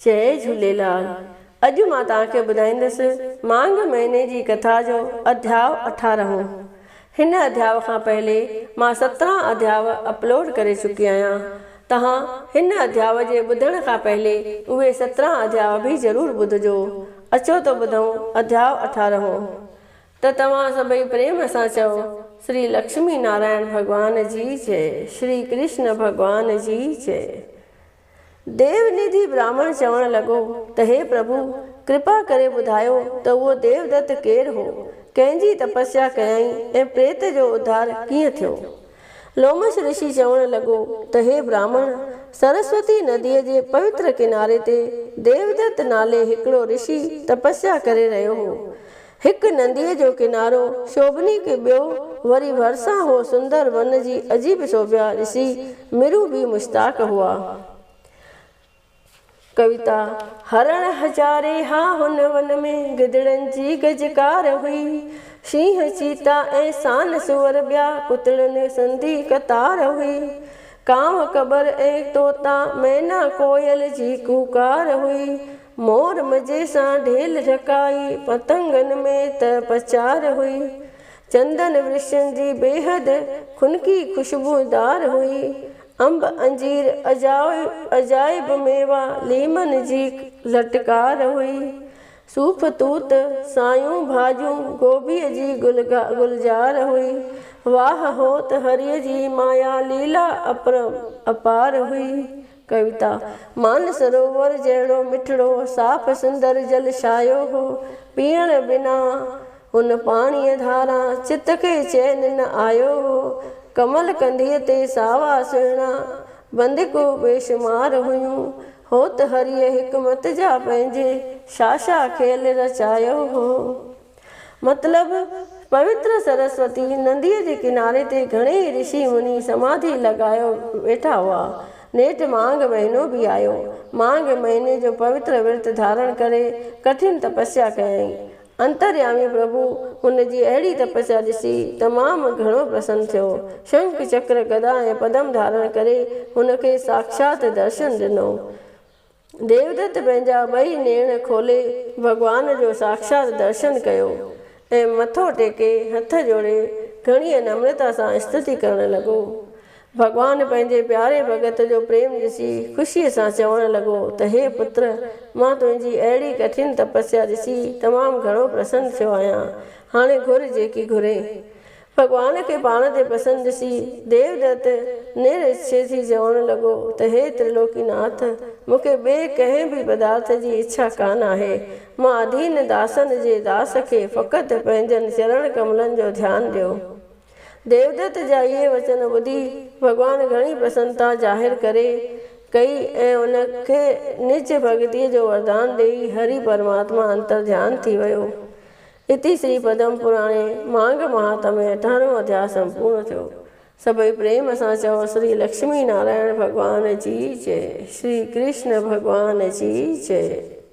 جئي جهوليلال اڄ مان توهان کي ٻڌائيندس مانگهه مهيني جي ڪٿا جو اڌياء اٺارهون. هن اڌياء کان پهلي مان 17 اڌياء اپلوڊ ڪري چڪي آهيان. توهان هن اڌياء جي ٻڌڻ کان پهلي اهي 17 اڌياء به ضرور ٻڌجو. اچو ته ٻڌون اڌياء اٺارهون. ته توهان سڀئي پريم سان چئو شري لڪشمي نارائڻ ڀڳوان جي جئي شري ڪرشن ڀڳوان جي جئي. ديونڌي براهمڻ چوڻ لڳو ته هي پرڀو! ڪرپا ڪري ٻڌايو ته اهو ديودت ڪير هو؟ ڪنهن جي تپسيا ڪيائين ۽ پريت جو اڌار ڪيئن ٿيو؟ لومش رشي چوڻ لڳو ته هي براهمڻ! سرسوتي نديء جي پوتر ڪناري تي ديودت نالي هڪڙو رشي تپسيا ڪري رهيو هو. هڪ نديء جو ڪنارو شوڀنيڪ ٻيو وري ڀرسان هو سندر ون جي عجيب سوڀيا ڏسي مرون به مشتاق هئا. ڪويتا، هرڻ هزاري ها هن ون ۾، گدڙن جي گجڪار هئي. شينهن، چيتا ۽ سان سوئر ٻيا، ڪتڙن سندي قطار هئي. ڪانء، ڪٻر ۽ طوطا، مينا، ڪوئل جي ڪوڪار هئي. مور مزي سان ڍيل ڍڪائي، پتنگن ۾ ته پچار هئي. چندن ورشن جي بيحد خنڪي خوشبودار هئي. انب، انجير، عجائب ميوا، ليمن جي لٽڪار هئي. صوف، توت، سايون ڀاڄيون، گوبيء جي گلزار هئي. واهه هوت هريء جي مايا ليلا اپار هئي. ڪويتا، مان سروور جهڙو مٺڙو، صاف سندر جل ڇايو هو، پيئڻ بنا هن پاڻيء ڌاران چت کي چين نه آيو هو، ڪمل ڪنڌيء تي ساوا سهڻا بندڪون بيشمار هيون، هوت هريء حڪمت جا پنهنجي شاشا کيل رچايو هو. مطلب، پوتر سرسوتي نديء جي ڪناري تي گهڻيئي رشي مني سماڌي لڳايو ويٺا هئا. نيٺ مانگهه مهينو به آيو. مانگهه مهيني جو پوتر ورت ڌارڻ ڪري ڪٺن تپسيا ڪيائين. انتريامي پرڀو هن جي اهڙي تپسيا ڏسي تمام گهڻو پرسن ٿيو. شنک، چڪر، گدا ۽ پدم ڌارڻ ڪري هن کي ساکشات درشن ڏنو. ديودت پنهنجا ٻئي نيڻ کولي ڀڳوان جو ساکشات درشن ڪيو ۽ مٿو ٽيڪي هٿ جوڙي گهڻيء نمرتا سان استتي ڪرڻ لڳو. ڀڳوان پنهنجي پياري ڀڳت جو پريم ڏسي خوشيء سان چوڻ لڳو ته هي پتر! مان تنهنجي اهڙي ڪٺن تپسيا ڏسي تمام گهڻو پرسن ٿيو آهيان. هاڻي گهر جيڪي گهرين. ڀڳوان کي پاڻ تي پسند ڏسي ديودت نر اڇي ٿي چوڻ لڳو ته هي ترلوڪي ناٿ! مون کي ٻئي ڪنهن به پدارٿ جي اڇا ڪانه آهي. مان اڌين داسن جي داس کي فقط پنهنجن چرڻ ڪملن جو ڌيان ڏيو. ديودت جا اهي وچن ٻڌي ڀڳوان گهڻي پرسنتا ظاهر ڪري ڪئي ۽ ان کي نج ڀڳتيء جو وردان ڏيئي هري پرماتما انترڌيان ٿي ويو. اتي شري پدم پراڻي مانگهه مهاتميه اٺارهون اڌياء سمپورڻ ٿيو. سڀئي پريم سان چئو شري لڪشمي نارائڻ ڀڳوان جي جئي، شري ڪرشن ڀڳوان جي جئي.